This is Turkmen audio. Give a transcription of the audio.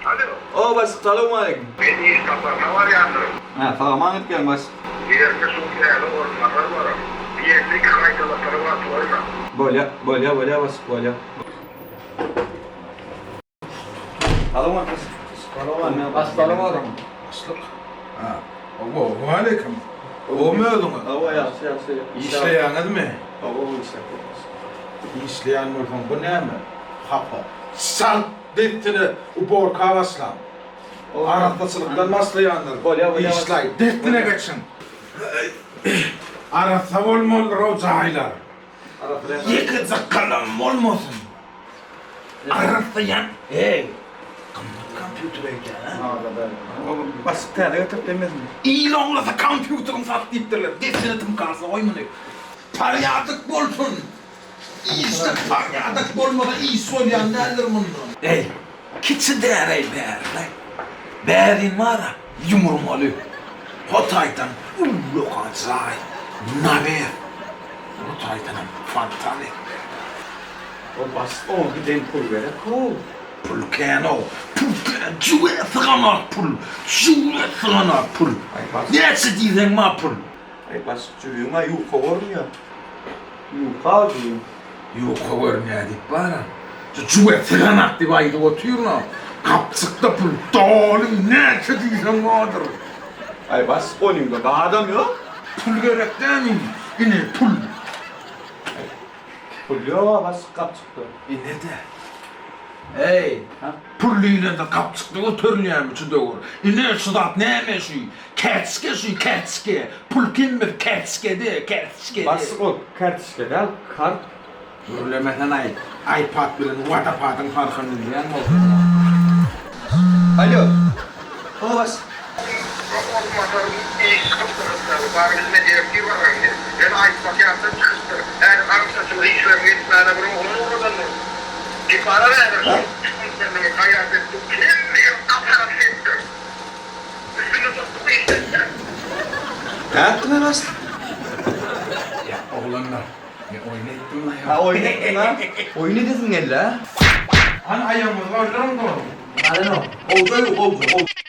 Alo. O başlyk salowmaleýkim. Men iş saparyna barýandyryn. Hä, sag-aman gidip geliň başlyk. Ýerde şuň ýaly orunbasar baram. Diýenini iki gaýtalasary wagt goýma. Bolýa, bolýa, bolýa başlyk, bolýa. Salowmaleýkim. Assalowmaleýkim. Başlyk. Ha. Hawa, waleýkim. Gowumy özüňiz? Hawa, ýagşy, ýagşy. Işleýäňizmi? Hawa, işläp ýörüs. Işleýän bolsaň, bu näme? Hapa. Çalt dessine uborka başlaň. Arassaçylykdan başlaýandyr. Bolýa, bolýa. Işläý. Dessine geçiň. Arassa bolmalydyr-ow jaýlar. Ýekeje galam bolmasyn. Arassa ýan. Eý. Gymmat kompýuter öýdýän a. Basyp täze getirip bermesin. Il oňlasa kompýuteriň sat diýipdirler. Dessine tmkarsa goý muny. Porýadok bolsun. Işde porýadok bolmasa iş bolýan däldir munda. Eý. Kiçi däreý bärde. Bärin bar-a, ýumurmaly. Hotaýdan ullakan jaý, nawer. Hotaýdanam fontan etmeli. O basyp oňa giden pul gerek-how. Pul kän-ow, pul kän, jüwä syganak pul, jüwä syganak pul. Näçe diýseň bar pul. Aý basyp jübüň-ä ýuka görünýär. Ýuka jübüň. Ýuka görünýär diýip bar-a. Şu jüwä syganak diýip aýdyp otyryn-a. Gapjykda pul doly, näçe diýseň bardyr. Aý basyp onyňda zadam ýok. Pul gerek dämi? Ine pul. Pul ýog-a basyp gapjykda. Ine-de. Eý, pul diýlende gapjykda göterilýärmi şu döwür? Ine şu zat näme şu? Kerçge şu kerçge. Pul kimdir kerçgede, kerçgede. Başlyk ol kerçge däl, kart. Gürlemesene-aý, iPad bilen wodopadyň parhyny bilýän bolsaň. Alo. Hawa baş. Orunbasaryň iş çykypdyr gyssagly bar bilme ertir bararyn diýip. Ýöne aýtmak ýatdan çykypdyr. Häzir arassaçylyk işlerini etmäne bir oglan ugradandyr. Diýip barar häzir şol. Çykypdyrlar gaýrat etdik. Hemme ýer ap-arassa etdir. Üstüne sokduk işletýän. Nätdiňä başlyk? Ýa oglanlar, men oýun etdim-la ýa. Ha oýun etdiň-a? Oýun edesiň geldi-ä? Hany aýagyňyzy galdyryň doly. Galanok. Gowja ýuw, gowja, gowja.